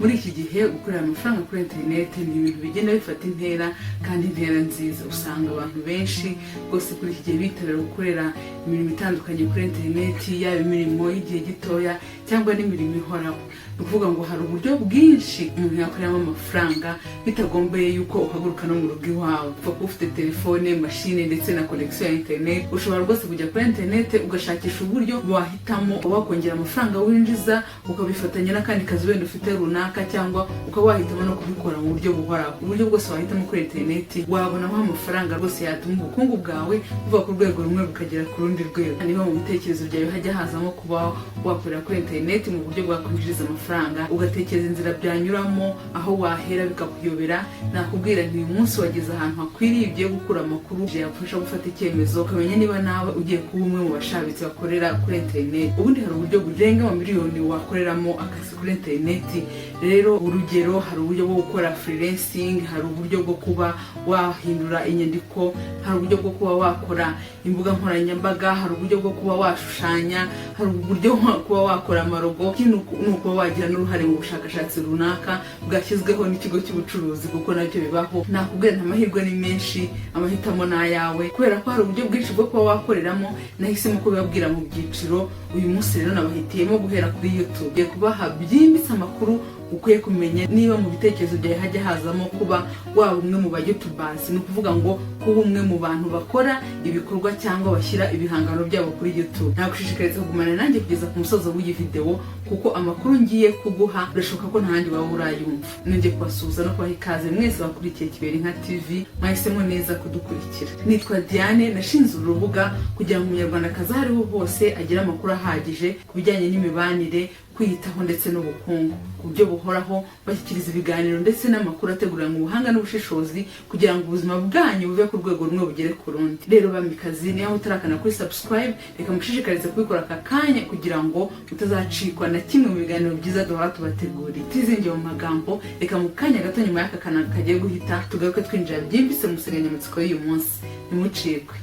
Muri iki gihe gukorera amafaranga kuri interineti ni ibintu bigenda bifata intera, kandi intera nziza. Usanga abantu benshi rwose kuri iki gihe bitabira gukorera imirimo itandukanye kuri interineti, yaba imirimo y'igihe gitoya cyangwa n'imirimo ihoraho. Ni ukuvuga ngo hari uburyo bwinshi umuntu yakoreramo amafaranga bitagombeye yuko uhaguruka no mu rugo iwawe. Upfa kuba ufite telefone, mashine ndetse na connexion ya interineti, ushobora rwose kujya kuri interineti ugashakisha uburyo wahitamo wakongera amafaranga winjiza, ukabifatanya n'akandi kazi wenda ufite runaka, cyangwa ukaba wahitamo no kubikora mu buryo buhoraho. Uburyo bwose wahitamo kuri interineti wabonamo amafaranga rwose yatuma ubukungu bwawe buva ku rwego rumwe bukagera ku rundi rwego. Niba mu bitekerezo byawe hajya hazamo kuba wakorera kuri interineti mu buryo bwakwinjiriza amafaranga, ugatekereza inzira byanyuramo, aho wahera bikakuyobera, nakubwira nti uyu munsi wageze ahantu hakwiriye. Ugiye gukura amakuru yagufasha gufata icyemezo, ukamenya niba nawe ugiye kuba umwe mu bashabitsi bakorera kuri interineti. Ubundi hari uburyo burenga amamiliyoni wakoreramo akazi kuri interineti. Rero urugero, hari uburyo bwo gukora freelancing, hari uburyo bwo kuba wahindura inyandiko, hari uburyo bwo kuba wakora imbuga nkoranyambaga, hari uburyo bwo kuba washushanya, hari uburyo bwo kuba wakora amalogo. Ikindi ni ukuba wagira n'uruhare mu bushakashatsi runaka bwashyizweho n'ikigo cy'ubucuruzi, kuko nabyo bibaho. Nakubwira nti amahirwe ni menshi, amahitamo ni ayawe. Kubera ko hari uburyo bwinshi bwo kuba wakoreramo, nahisemo kubibabwira mu byiciro. Uyu munsi rero nabahitiyemo guhera kuri YouTube. Ngiye kubaha byimbitse amakuru ukwiye kumenya niba mu bitekerezo byawe hajya hazamo kuba waba umwe mu ba youtubers, ni ukuvuga ngo kuba umwe mu bantu bakora ibikorwa cyangwa bashyira ibihangano byabo kuri YouTube. Nagushishikariza kugumana nanjye kugeza ku musozo w'iyi video, kuko amakuru ngiye kuguha birashoboka ko ntahandi waba urayumva. Nongeye kubasuhuza no kubaha ikaze mwese bakurikiye Kibera Inka TV, mwahisemo neza kudukurikira. Nitwa Diane, nashinze uru rubuga kugira ngo umunyarwandakazi aho ariho hose agire amakuru ahagije ku bijyanye n'imibanire, kwiyitaho ndetse n'ubukungu ku buryo buhoraho, bashyikiriza ibiganiro ndetse n'amakuru ateguranywe ubuhanga n'ubushishozi kugira ngo ubuzima bwanyu buve ku rwego rumwe bugere ku rundi. Rero bamikazi, niba utarakanda kuri subscribe, reka mushishikarize kubikora aka kanya kugira ngo utazacikwa na kimwe mu biganiro byiza duhora tubateguriye. Tuzingiye mu magambo, reka mu kanya gato nyuma y'aka kantu kagiye guhita tugaruke twinjira byimbitse mu nsanganyamatsiko y'uyu munsi. Ntimucikwe.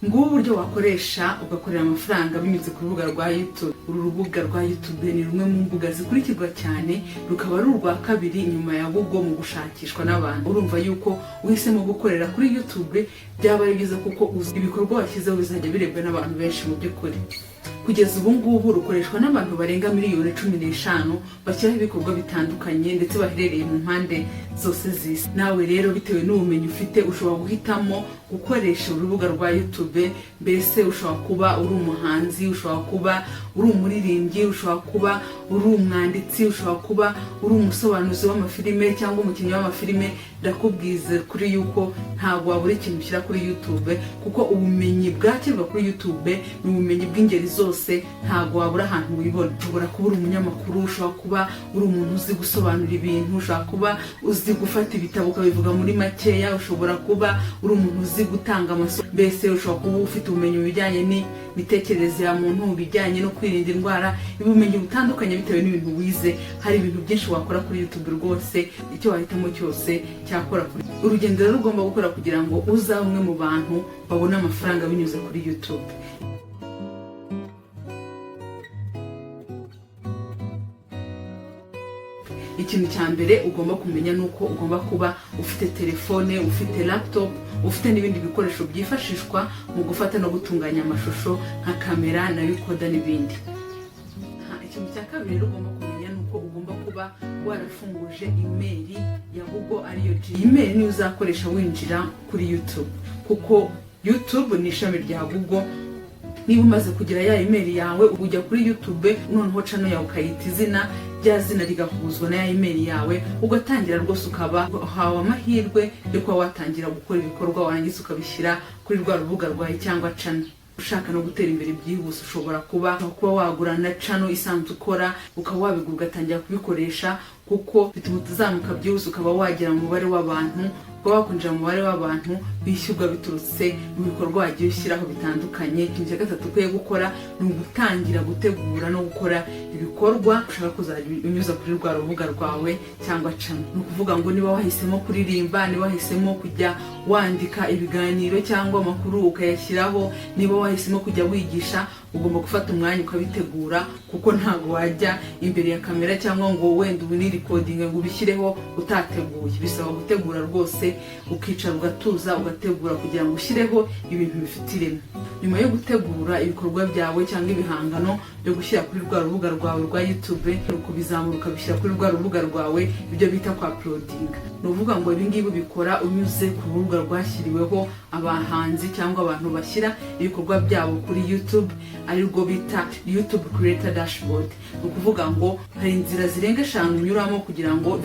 Ngubu uburyo wakoresha ugakorera amafaranga binyuze ku rubuga rwa YouTube. Uru rubuga rwa YouTube ni rumwe mu mbuga zikurikirwa cyane, rukaba ari urwa kabiri nyuma ya Google mu gushakishwa n'abantu. Urumva yuko uhisemo gukorera kuri YouTube byaba ari byiza, kuko ibikorwa washyizeho bizajya birebwa n'abantu benshi. Mu by'ukuri, kugeza ubu ngubu rukoreshwa n'abantu barenga miliyoni 15 bashyiraho ibikorwa bitandukanye ndetse baherereye mu mpande zose z'isi. Nawe rero, bitewe n'ubumenyi ufite, ushobora guhitamo gukoresha urubuga rwa YouTube. Mbese ushobora kuba uri umuhanzi, ushobora kuba uri umuririmbyi, ushobora kuba uri umwanditsi, ushobora kuba uri umusobanuzi w'amafilime cyangwa umukinnyi w'amafilime. Ndakubwiza kuri yuko ntabwo wabura ikintu ushyira kuri YouTube, kuko ubumenyi bwakirwa kuri YouTube ni ubumenyi bw'ingeri zose, ntabwo wabura ahantu wibona. Ushobora kuba uri umunyamakuru, ushobora kuba uri umuntu uzi gusobanura ibintu, ushobora kuba uzi gufata ibitabo ukabivuga muri makeya, ushobora kuba uri umuntu uzi gutanga amasomo, mbese ushobora kuba ufite ubumenyi mu bijyanye n'imitekerereze ya muntu, mu bijyanye no kwirinda indwara, ubumenyi butandukanye bitewe n'ibintu wize. Hari ibintu byinshi wakora kuri YouTube rwose, icyo wahitamo cyose cyakora. Kuri urugendo rero ugomba gukora kugira ngo uzabe umwe mu bantu babona amafaranga binyuze kuri YouTube: ikintu cya mbere ugomba kumenya ni uko ugomba kuba ufite telefone, ufite laptop, ufite n'ibindi bikoresho byifashishwa mu gufata no gutunganya amashusho nka kamera na recorder n'ibindi. Ikintu cya kabiri rero ugomba kumenya ni uko ugomba kuba warafunguje email ya Google, ariyo G. Email niyo uzakoresha winjira kuri YouTube, kuko YouTube ni ishami rya Google. Niba umaze kugira ya email yawe, ujya kuri YouTube, noneho channel yawe ukayita izina, rya zina rigahuzwa na ya email yawe, ugatangira rwose ukaba uhawe amahirwe yo kuba watangira gukora ibikorwa, warangiza ukabishyira kuri rwa rubuga rwawe cyangwa channel. Ushaka no gutera imbere byihuse, ushobora kuba wagura na channel isanzwe ukora, ukaba wabigura ugatangira kubikoresha. kuko bituma uzamuka byihuse, ukaba wagera mu mubare w'abantu, ukaba wakwinjira mu mubare w'abantu bishyurwa biturutse mu bikorwa wagiye ushyiraho bitandukanye. Ikintu cya gatatu ukwiye gukora ni ugutangira gutegura no gukora ibikorwa ushaka kuzajya unyuza kuri rwa rubuga rwawe cyangwa channel. Ni ukuvuga ngo niba wahisemo kuririmba, niba wahisemo kujya wandika ibiganiro cyangwa amakuru ukayashyiraho, niba wahisemo kujya wigisha, ugomba gufata umwanya ukabitegura, kuko ntabwo wajya imbere ya kamera cyangwa ngo wenda ubu ni-recordinge ngo ubishyireho utateguye. Bisaba gutegura rwose, ukicara, ugatuza, ugategura kugira ngo ushyireho ibintu bifite ireme. Nyuma yo gutegura ibikorwa byawe cyangwa ibihangano byo gushyira kuri rwa rubuga rwawe rwa YouTube, ukabizamura, ukabishyira kuri rwa rubuga rwawe, ibyo bita kwa uploadinga. Ni ukuvuga ngo ibi ngibi ubikora unyuze ku rubuga rwashyiriweho abahanzi cyangwa abantu bashyira ibikorwa byabo kuri YouTube, arirwo bita YouTube Creator Dashboard. Ni ukuvuga ngo hari inzira zirenga eshanu unyuramo kugira ngo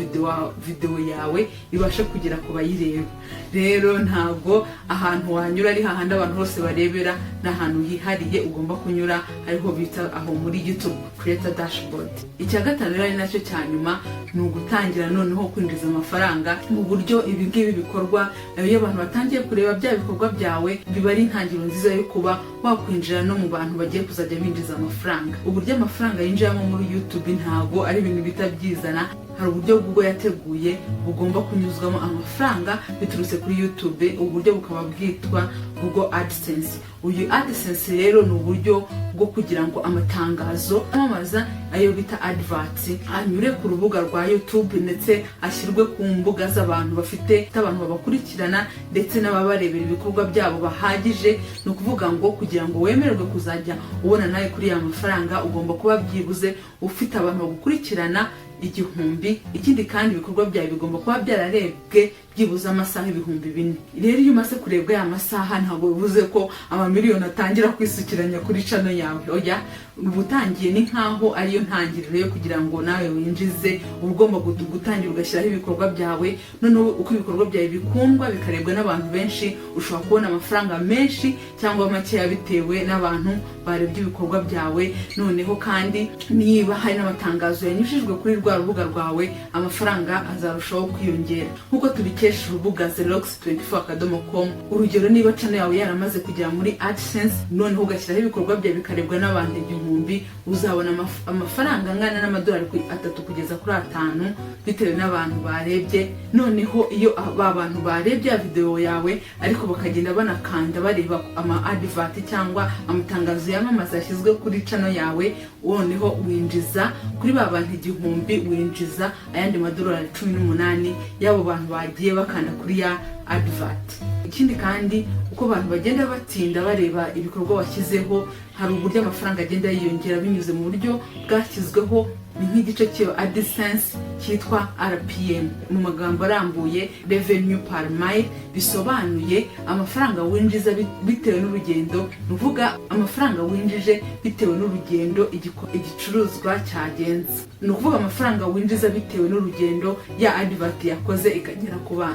video yawe ibashe kugera ku bayireba. Rero ntabwo ahantu wanyura ari hahandi abantu bose barebera, ni ahantu hihariye ugomba kunyura, hariho bita aho muri YouTube Creator Dashboard. Icya gatanu rero, ari nacyo cya nyuma, ni ugutangira noneho kwinjiza amafaranga. Mu buryo ibi ngibi bikorwa, iyo abantu batangiye kureba bya bikorwa byawe, biba ari intangiriro nziza yo kuba wakwinjira no mu bantu bagiye kuzajya binjiza amafaranga. Uburyo amafaranga yinjiramo muri YouTube ntabwo ari ibintu bita byizana. Hari uburyo Google yateguye bugomba kunyuzwamo amafaranga biturutse kuri YouTube, ubu buryo bukaba bwitwa Google AdSense. Uyu AdSense rero ni uburyo bwo kugira ngo amatangazo amamaza, ayo bita adverts, anyure ku rubuga rwa YouTube ndetse ashyirwe ku mbuga z'abantu bafite abantu babakurikirana ndetse n'ababarebera ibikorwa byabo bahagije. Ni ukuvuga ngo kugira ngo wemererwe kuzajya ubona nawe kuri ya mafaranga, ugomba kuba byibuze ufite abantu bagukurikirana 1000. Ikindi kandi, ibikorwa byawe bigomba kuba byararebwe byibuze amasaha 4000. Rero iyo umaze kurebwa aya masaha, ntabwo bivuze ko amamiliyoni atangira kwisukiranya kuri channel yawe. Oya, uba utangiye, ni nkaho ariyo ntangiriro yo kugira ngo nawe winjize. Uba ugomba gutangira ugashyiraho ibikorwa byawe. Noneho uko ibikorwa byawe bikundwa, bikarebwa n'abantu benshi, ushobora kubona amafaranga menshi cyangwa makeya bitewe n'abantu barebye ibikorwa byawe. Noneho kandi niba hari n'amatangazo yanyujijwe kuri rwa rubuga rwawe, amafaranga azarushaho kwiyongera, nk'uko tubikesha urubuga xerox24.com. Urugero, niba channel yawe yaramaze kugera muri AdSense, noneho ugashyiraho ibikorwa byawe bikarebwa n'abantu 1000, uzabona amafaranga angana n'amadolari 3 kugeza kuri 5 bitewe n'abantu barebye. Noneho iyo ba bantu barebye ya videwo yawe, ariko bakagenda banakanda bareba ama advert cyangwa amatangazo yamamaza yashyizwe kuri channel yawe, noneho winjiza kuri ba bantu 1000, winjiza ayandi madolari 18 y'abo bantu bagiye bakanda kuri ya advert. Ikindi kandi, uko abantu bagenda batinda bareba ibikorwa washyizeho, hari uburyo amafaranga agenda yiyongera binyuze mu buryo bwashyizweho, ni nk'igice cy'iyo AdSense cyitwa RPM, mu magambo arambuye revenue per mile, bisobanuye amafaranga winjiza bitewe n'urugendo. Ni ukuvuga amafaranga winjije bitewe n'urugendo igicuruzwa cyagenze. Ni ukuvuga amafaranga winjiza bitewe n'urugendo ya advert yakoze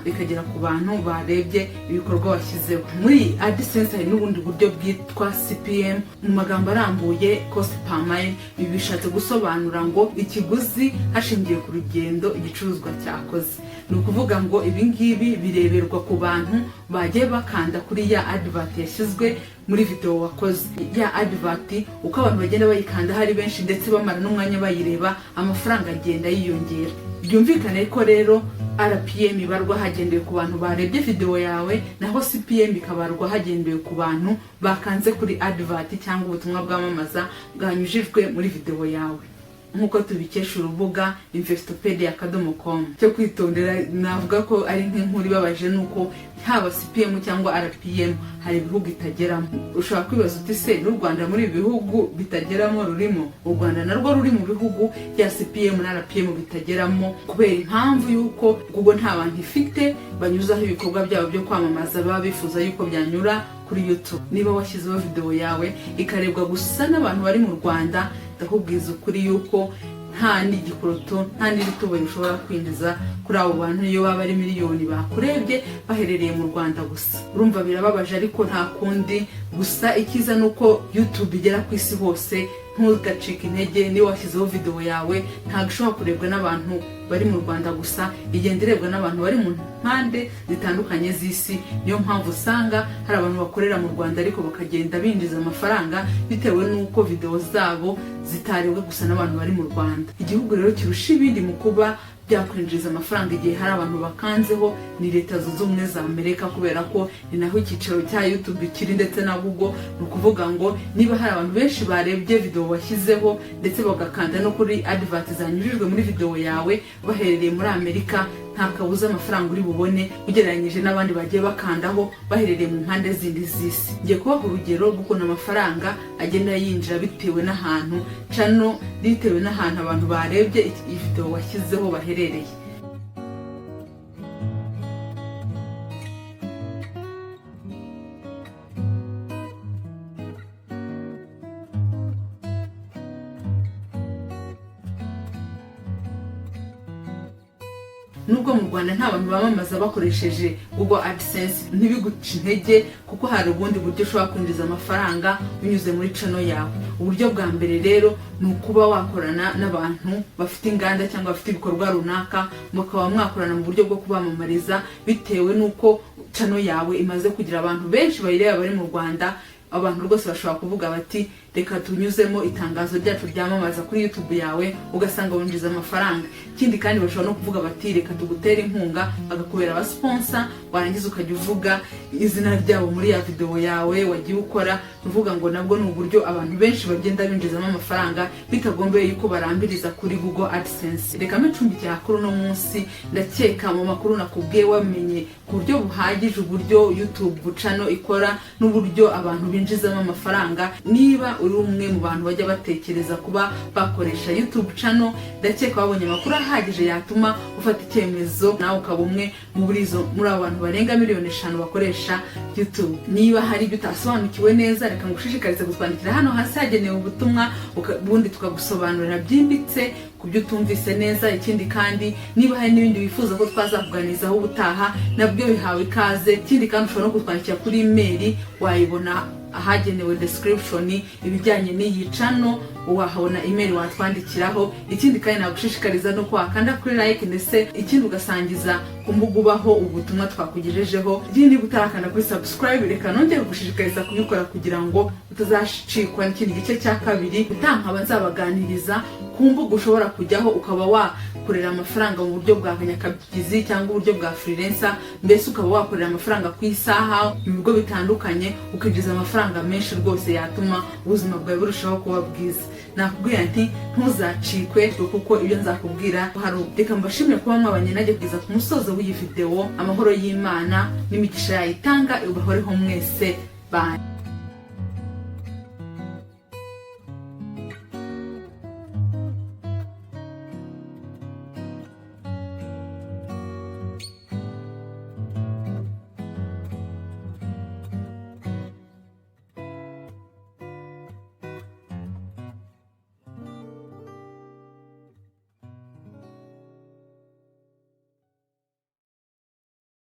ikagera ku bantu barebye ibikorwa washyizeho. Muri AdSense hari n'ubundi buryo bwitwa CPM, mu magambo arambuye cost per mile. Ibi bishatse gusobanura ngo ikiguzi hashingiwe ku rugendo igicuruzwa cyakoze. Ni ukuvuga ngo ibi ngibi bireberwa ku bantu bagiye bakanda kuri ya advert yashyizwe muri video wakoze. Ya advert, uko abantu bagenda bayikanda hari benshi ndetse bamara n'umwanya bayireba, amafaranga agenda yiyongera. Byumvikane ko rero RPM ibarwa hagendewe ku bantu barebye video yawe, naho CPM ikabarwa hagendewe ku bantu bakanze kuri advert cyangwa ubutumwa bwamamaza bwanyujijwe muri video yawe, nk'uko tubikesha urubuga investopedia.com. Cyo kwitondera, navuga ko ari nk'inkuru ibabaje, ni uko haba CPM cyangwa RPM hari ibihugu itageramo. Ushobora kwibaza uti: "Se n'u Rwanda muri ibi bihugu bitageramo rurimo?" U Rwanda narwo ruri mu bihugu bya CPM na RPM bitageramo, kubera impamvu y'uko Google nta bantu ifite banyuzaho ibikorwa byabo byo kwamamaza baba bifuza yuko byanyura kuri YouTube. Niba washyizeho video yawe ikarebwa gusa n'abantu bari mu Rwanda, ndakubwiza ukuri yuko nta n'igikoroto, nta n'iritubuye ushobora kwinjiza kuri abo bantu, niyo baba ari miliyoni bakurebye baherereye mu Rwanda gusa. Urumva birababaje, ariko nta kundi. Gusa icyiza ni uko YouTube igera ku isi hose. Ntugacike intege. Niba washyizeho videwo yawe, ntabwo ishobora kurebwa n'abantu bari mu Rwanda gusa, igenda irebwa n'abantu bari mu mpande zitandukanye z'isi. Niyo mpamvu usanga hari abantu bakorera mu Rwanda ariko bakagenda binjiza amafaranga bitewe n'uko videwo zabo zitarebwa gusa n'abantu bari mu Rwanda. Igihugu rero kirusha ibindi mu kuba byakwinjiza amafaranga igihe hari abantu bakanzeho ni Leta Zunze Ubumwe za Amerika, kubera ko ni naho icyicaro cya YouTube kiri ndetse na Google. Ni ukuvuga ngo niba hari abantu benshi barebye videwo washyizeho, ndetse bagakanda no kuri advert zanyujijwe muri videwo yawe, baherereye muri Amerika, nta kabuza amafaranga uri bubone ugereranyije n'abandi bagiye bakandaho baherereye mu mpande zindi z'isi. Ngiye kubaha urugero rw'ukuntu amafaranga agenda yinjira bitewe n'ahantu channel, bitewe n'ahantu abantu barebye iyi videwo washyizeho baherereye. Nubwo mu Rwanda nta bantu bamamaza bakoresheje Google AdSense, ntibiguce intege, kuko hari ubundi buryo ushobora kwinjiza amafaranga binyuze muri channel yawe. Uburyo bwa mbere rero ni ukuba wakorana n'abantu bafite inganda cyangwa bafite ibikorwa runaka, mukaba mwakorana mu buryo bwo kubamamariza. Bitewe n'uko channel yawe imaze kugira abantu benshi bayireba bari mu Rwanda, abantu rwose bashobora kuvuga bati: "Reka tunyuzemo itangazo ryacu ryamamaza kuri YouTube yawe," ugasanga winjiza amafaranga. Ikindi kandi, bashobora no kuvuga bati: "Reka tugutere inkunga," bagakubera abasponsor, warangiza ukajya uvuga izina ryabo muri ya videwo yawe wagiye ukora. Uvuga ngo nabwo ni uburyo abantu benshi bagenda binjizamo amafaranga bitagombeye yuko barambiriza kuri Google AdSense. Reka mbe kuri uno munsi. Ndakeka mu makuru nakubwiye wamenye ku buryo buhagije uburyo YouTube channel ikora n'uburyo abantu binjizamo amafaranga. Niba uri umwe mu bantu bajya batekereza kuba bakoresha YouTube channel, ndakeka wabonye amakuru ahagije yatuma ufata icyemezo, nawe ukaba umwe muri abo bantu barenga miliyoni 5 bakoresha YouTube. Niba hari ibyo utasobanukiwe neza, reka ngushishikarize kutwandikira hano hasi hagenewe ubutumwa, ubundi tukagusobanurira byimbitse ku byo utumvise neza. Ikindi kandi, niba hari n'ibindi wifuza ko twazakuganirizaho ubutaha, nabyo bihawe ikaze. Ikindi kandi, ushobora no kutwandikira kuri email, wayibona ahagenewe description. Ibijyanye n'iyi channel, wahabona email watwandikiraho. Ikindi kandi nagushishikariza no wakanda kuri like, ndetse ikindi ugasangiza ku mbuga ubaho ubutumwa twakugejejeho. Ikindi, niba utarakanda kuri subscribe, reka nongere kugushishikariza kubikora kugira ngo utazacikwa n'ikindi gice cya kabiri. Utankaba nzabaganiriza ku mbuga ushobora kujyaho ukaba wakorera amafaranga mu buryo bwa nyakabyizi cyangwa uburyo bwa freelancer, mbese ukaba wakorera amafaranga ku isaha mu bigo bitandukanye, ukinjiza amafaranga menshi rwose yatuma ubuzima bwawe burushaho kuba bwiza. Nakubwira nti ntuzacikwe, kuko ibyo nzakubwira hari. Reka mbashimire kuba mwabanye najye kugeza ku musozo w'iyi videwo. Amahoro y'Imana n'imigisha yayitanga ibahoreho mwese. Bye.